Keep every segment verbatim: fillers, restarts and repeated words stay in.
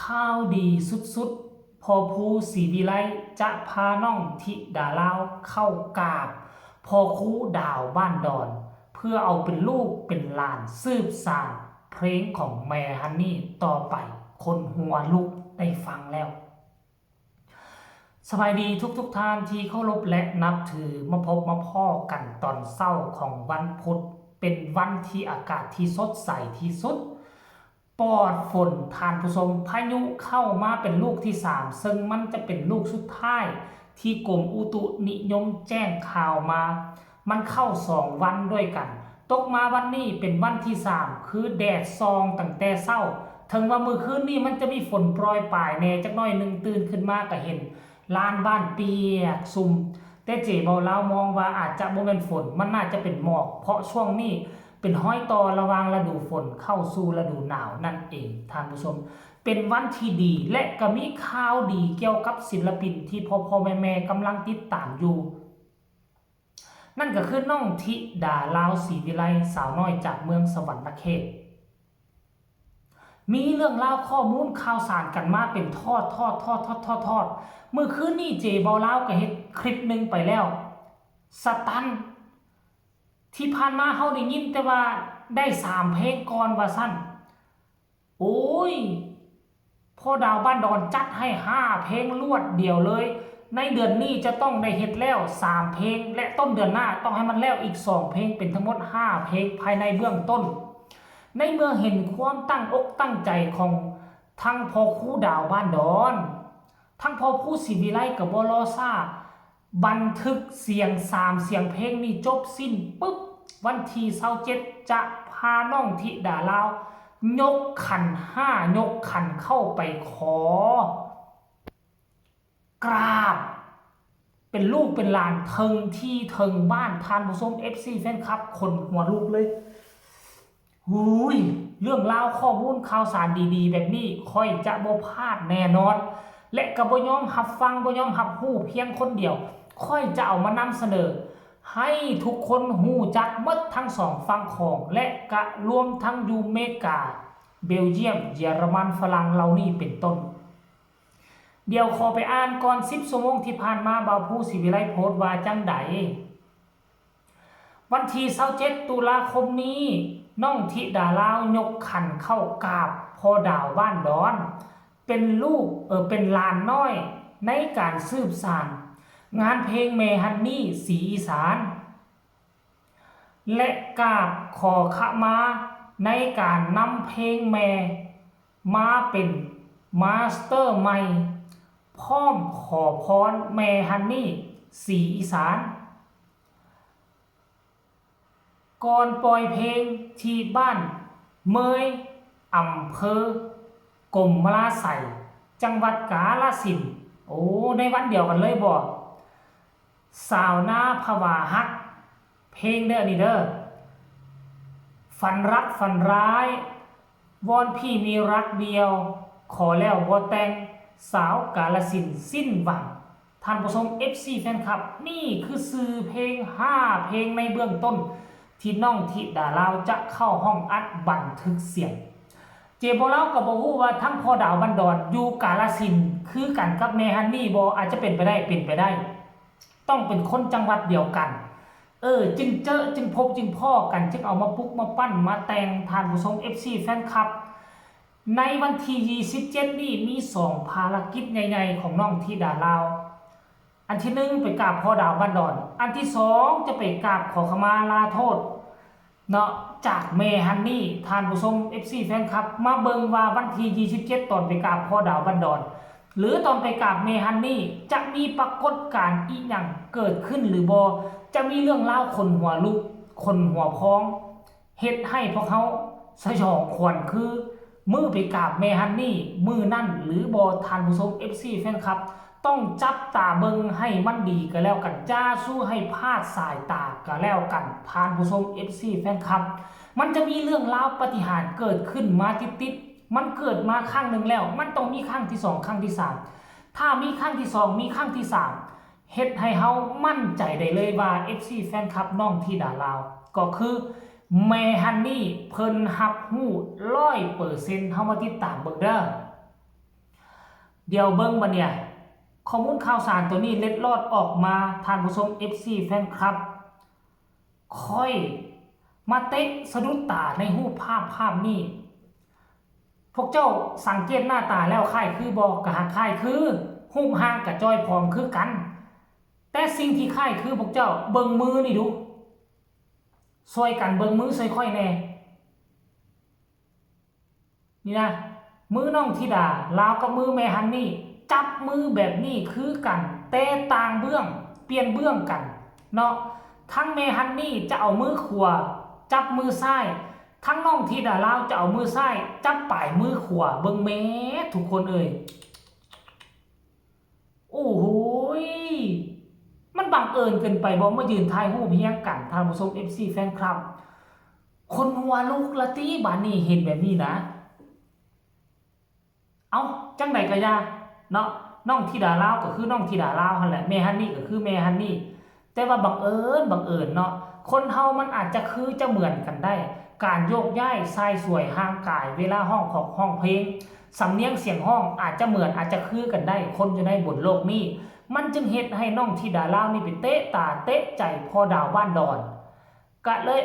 ข่าวดีสุดๆ พ่อภูศรีวิไลจะพาน้องธิดาลาวเข้ากราบพ่อครูดาวบ้านดอน เพื่อเอาเป็นลูกเป็นหลานสืบสานเพลงของแม่ฮันนี่ต่อไป คนหัวลุกได้ฟังแล้ว สบายดีทุกๆท่านที่เคารพและนับถือ มาพบมาพ้อกันตอนเช้าของวันพุธ เป็นวันที่อากาศที่สดใสที่สุด ปลอดฝนท่านผู้ชม พายุเข้ามาเป็นลูกที่สาม ซึ่งมันจะเป็นลูกสุดท้ายที่กรมอุตุนิยมแจ้งข่าวมา มันเข้าสองวันด้วยกัน ตกมาวันนี้เป็นวันที่สาม คือแดดส่องตั้งแต่เช้า ถึงว่ามื้อคืนนี้มันจะมีฝนโปรยปรายแหน่จักหน่อยหนึ่ง ตื่นขึ้นมาก็เห็นลานบ้านเปียกชุ่ม แต่เจเบาลาวมองว่าอาจจะบ่แม่นฝน มันน่าจะเป็นหมอก เพราะช่วงนี้เป็นฮอยต่อระหว่างฤดูฝนเข้าสู่ฤดูหนาวนั่นเองท่านผู้ชม เป็นวันที่ดี และก็มีข่าวดีเกี่ยวกับศิลปินที่พ่อๆแม่ๆกำลังติดตามอยู่ นั่นก็คือน้องธิดาลาวศรีวิไล สาวน้อยจากเมืองสวรรณเขต มีเรื่องราวข้อมูลข่าวสารกันมาเป็นทอดๆๆๆๆ มื้อคืนนี้เจเบาลาวก็เฮ็ดคลิปหนึ่งไปแล้ว สตัน ที่ผ่านมาเฮาได้ยินแต่ว่าได้สามเพลงก่อนว่าซั่น โอ้ย พ่อดาวบ้านดอนจัดให้ห้าเพลงรวดเดียวเลย ในเดือนนี้จะต้องได้เฮ็ดแล้วสามเพลง และต้นเดือนหน้าต้องให้มันแล้วอีกสองเพลง เป็นทั้งหมดห้าเพลงภายในเบื้องต้น ในเมื่อเห็นความตั้งอกตั้งใจของทั้งพ่อครูดาวบ้านดอน ทั้งพ่อภูศรีวิไลก็บ่รอช้า บันทึกเสียงสามเสียงเพลงนี้จบสิ้นปุ๊บ วันที่ซาวเจ็ดจะพาน้องธิดาลาว ยกขันห้า ยกขันเข้าไปขอ กราบ เป็นลูกเป็นหลานเทิงที่เทิงบ้าน ท่านผู้ชม เอฟซี แฟนคลับ ขนหัวลุกเลย หูย เรื่องราวข้อมูลข่าวสารดีๆแบบนี้ ข้อยจะบ่พลาดแน่นอน และก็บ่ยอมรับฟัง บ่ยอมรับรู้เพียงคนเดียว ข้อยจะเอามานำเสนอ ให้ทุกคนรู้จักหมดทั้งสองฝั่งของ และก็รวมทั้งอยู่เมกา เบลเยียม เยอรมัน ฝรั่งเหล่านี้เป็นต้น เดี๋ยวขอไปอ่านก่อน สิบชั่วโมงที่ผ่านมา บ่าวภูศรีวิไลโพสต์ว่าจั่งใด วันที่ซาวเจ็ดตุลาคมนี้ น้องธิดาลาวยกขันเข้ากราบพ่อดาวบ้านดอน เป็นลูก เออ เป็นหลานน้อยในการสืบสานงานเพลงแม่ฮันนี่ศรีอีสาน และกราบขอขมาในการนำเพลงแม่มาเป็นมาสเตอร์ใหม่ พร้อมขอพรแม่ฮันนี่ศรีอีสาน ก่อนปล่อยเพลงที่บ้านเมย อำเภอกรมราไสย จังหวัดกาฬสินธุ์ โอ้ ในวันเดียวกันเลยบ่ สาวนาผวาฮัก เพลงเด้อนี่เด้อ ฝันรักฝันร้าย วอนพี่มีรักเดียว ขอแล้วบ่แต่ง สาวกาฬสินธุ์สิ้นหวัง ท่านผู้ชม เอฟซี แฟนคลับ นี่คือชื่อเพลงห้าเพลงในเบื้องต้น ที่น้องธิดาลาวจะเข้าห้องอัดบันทึกเสียง เจโบลาวก็บ่ฮู้ว่าทั้งพ่อดาวบ้านดอนอยู่กาฬสินธุ์คือกันกับแม่ฮันนี่บ่ อาจจะเป็นไปได้ เป็นไปได้ ต้องเป็นคนจังหวัดเดียวกัน เออ จึงเจอ จึงพบ จึงพ้อกัน จึงเอามาปลุกมาปั้นมาแต่ง ท่านผู้ชม เอฟซี แฟนคลับ ในวันที่ยี่สิบเจ็ดนี้มีสองภารกิจใหญ่ๆของน้องธิดาลาว อันที่หนึ่งไปกราบพ่อดาวบ้านดอน อันที่สองจะไปกราบขอขมาลาโทษ เนาะ จากแม่ฮันนี่ ท่านผู้ชม เอฟซี แฟนคลับ มาเบิ่งว่าวันที่ยี่สิบเจ็ดตอนไปกราบพ่อดาวบ้านดอน หรือตอนไปกราบแม่ฮันนี่ จะมีปรากฏการณ์อีหยังเกิดขึ้นหรือบ่ จะมีเรื่องราวขนหัวลุก ขนหัวพอง เฮ็ดให้พวกเฮาสยองขวัญคือมื้อไปกราบแม่ฮันนี่มื้อนั้นหรือบ่ ท่านผู้ชม เอฟซี แฟนคลับ ต้องจับตาเบิ่งให้มันดีก็แล้วกัน อย่าสู่ให้พลาดสายตาก็แล้วกัน ท่านผู้ชม เอฟซี แฟนคลับ มันจะมีเรื่องราวปาฏิหาริย์เกิดขึ้นมาติดๆ มันเกิดมาครั้งหนึ่งแล้ว มันต้องมีครั้งที่สอง ครั้งที่สาม ถ้ามีครั้งที่สอง มีครั้งที่สาม เฮ็ดให้เฮามั่นใจได้เลยว่า เอฟซี แฟนคลับน้องธิดาลาว ก็คือแม่ฮันนี่เพิ่นรับรู้ร้อยเปอร์เซ็นต์ เฮามาติดตามเบิ่งเด้อ เดี๋ยวเบิ่งบัดเนี่ย ข้อมูลข่าวสารตัวนี้เล็ดลอดออกมา ท่านผู้ชม เอฟซี แฟนคลับ ค่อยมาเตะสะดุดตาในรูปภาพภาพนี้ พวกเจ้าสังเกตหน้าตาแล้วคล้ายคือบ่ ก็หากคล้ายคือ รูปร่างก็จ่อยผอมคือกัน แต่สิ่งที่คล้ายคือพวกเจ้าเบิ่งมือนี่ดู ช่วยกันเบิ่งมือช่วยค่อยแน่ นี่นะ มือน้องธิดาลาวกับมือแม่ฮันนี่ จับมือแบบนี้คือกัน แต่ต่างเบื้อง เปลี่ยนเบื้องกันเนาะ ทั้งแม่ฮันนี่จะเอามือขวาจับมือซ้าย ทั้งน้องธิดาลาวจะเอามือซ้ายจับปลายมือขวา เบิ่งแม่ทุกคนเอ่ย โอ้โหย มันบังเอิญเกินไปบ่ มายืนถ่ายรูปเฮียงกัน ท่านผู้ชม เอฟซี แฟนคลับ คนหัวลุกละติ บาดนี้เห็นแบบนี้นะ เอ้า จังใดก็อย่าเนาะ น้องธิดาลาวก็คือน้องธิดาลาวหั่นแหละ แม่ฮันนี่ก็คือแม่ฮันนี่ แต่ว่าบังเอิญบังเอิญเนาะ คนเฮามันอาจจะคือจะเหมือนกันได้ การโยกย้ายส่ายส่วยร่างกาย เวลาร้องขอร้องเพลง สำเนียงเสียงร้องอาจจะเหมือนอาจจะคือกันได้ คนอยู่ในบนโลกนี้ มันจึงเฮ็ดให้น้องธิดาลาวนี่ไปเตะตาเตะใจพ่อดาวบ้านดอน ก็เลย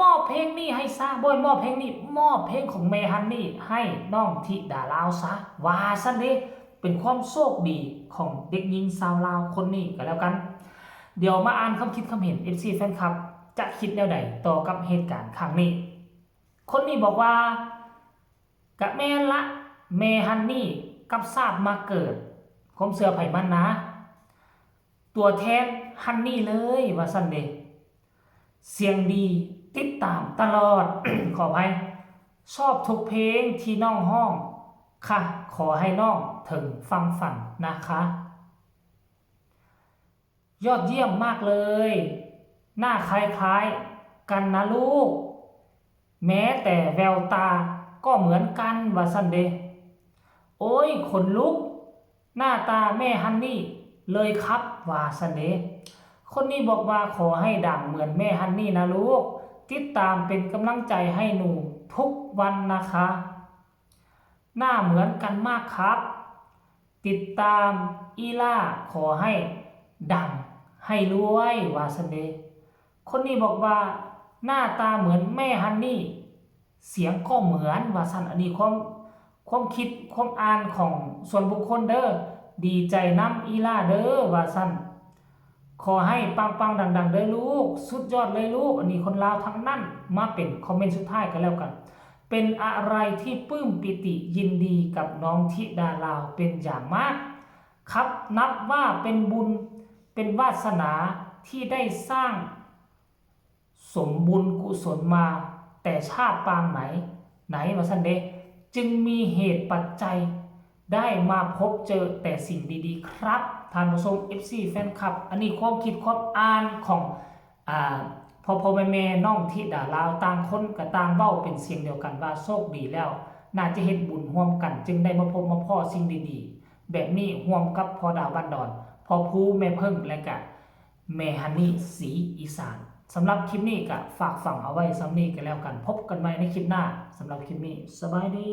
มอบเพลงนี้ให้ซะ บ่มอบเพลงนี้ มอบเพลงของแม่ฮันนี่ให้น้องธิดาลาวซะ ว่าซั่นเด้ เป็นความโชคดีของเด็กหญิงสาวลาวคนนี้ก็แล้วกัน เดี๋ยวมาอ่านความคิดความเห็น เอฟซี แฟนคลับ จะคิดแนวใดต่อกับเหตุการณ์ครั้งนี้ คนนี้บอกว่า กะแม่นละ แม่ฮันนี่กับชาติมาเกิด ความเชื่อไผมันนะ ตัวแทนฮันนี่เลย ว่าซั่นเด้ เสียงดีติดตามตลอด ขออภัย ชอบทุกเพลงที่น้องร้องค่ะ ขอให้น้องถึงฝั่งฝันนะคะ ยอดเยี่ยมมากเลย หน้าคล้ายๆกันนะลูก แม้แต่แววตาก็เหมือนกัน ว่าซั่นเด้ โอ้ย ขนลุก หน้าตาแม่ฮันนี่เลยครับ ว่าซั่นเด้ คนนี้บอกว่าขอให้ดังเหมือนแม่ฮันนี่นะลูก ติดตามเป็นกำลังใจให้หนูทุกวันนะคะ หน้าเหมือนกันมากครับ ติดตามอีล่า ขอให้ดังให้รวย ว่าซั่นเด้ คนนี้บอกว่าหน้าตาเหมือนแม่ฮันนี่ เสียงก็เหมือน ว่าซั่น อันนี้ความ ความคิดความอ่านของส่วนบุคคลเด้อ ดีใจนำอีล่าเด้อ ว่าซั่น ขอให้ปังๆดังๆเด้อลูก สุดยอดเลยลูก อันนี้คนลาวทั้งนั้น มาเป็นคอมเมนต์สุดท้ายกันแล้วกัน เป็นอะไรที่ปลื้มปิติยินดีกับน้องธิดาลาวเป็นอย่างมากครับ นับว่าเป็นบุญ เป็นวาสนาที่ได้สร้างสมบุญกุศลมาแต่ชาติปางไหน ไหน ว่าซั่นเด้ จึงมีเหตุปัจจัยได้มาพบเจอแต่สิ่งดีๆครับ ท่านผู้ชม เอฟซี แฟนคลับ อันนี้ความคิดความอ่านของ อ่า พ่อๆแม่ๆน้องธิดาลาว ต่างคนก็ต่างเว้าเป็นเสียงเดียวกันว่าโชคดีแล้ว น่าจะเฮ็ดบุญร่วมกัน จึงได้มาพบมาพ้อสิ่งดีๆ แบบนี้ร่วมกับพ่อดาวบ้านดอน พ่อภูแม่เพิ่ง และกะแม่ฮันนี่ศรีอีสาน สำหรับคลิปนี้ก็ฝากฝังเอาไว้ส่ำนี้ก็แล้วกัน พบกันใหม่ในคลิปหน้า สำหรับคลิปนี้ สบายดี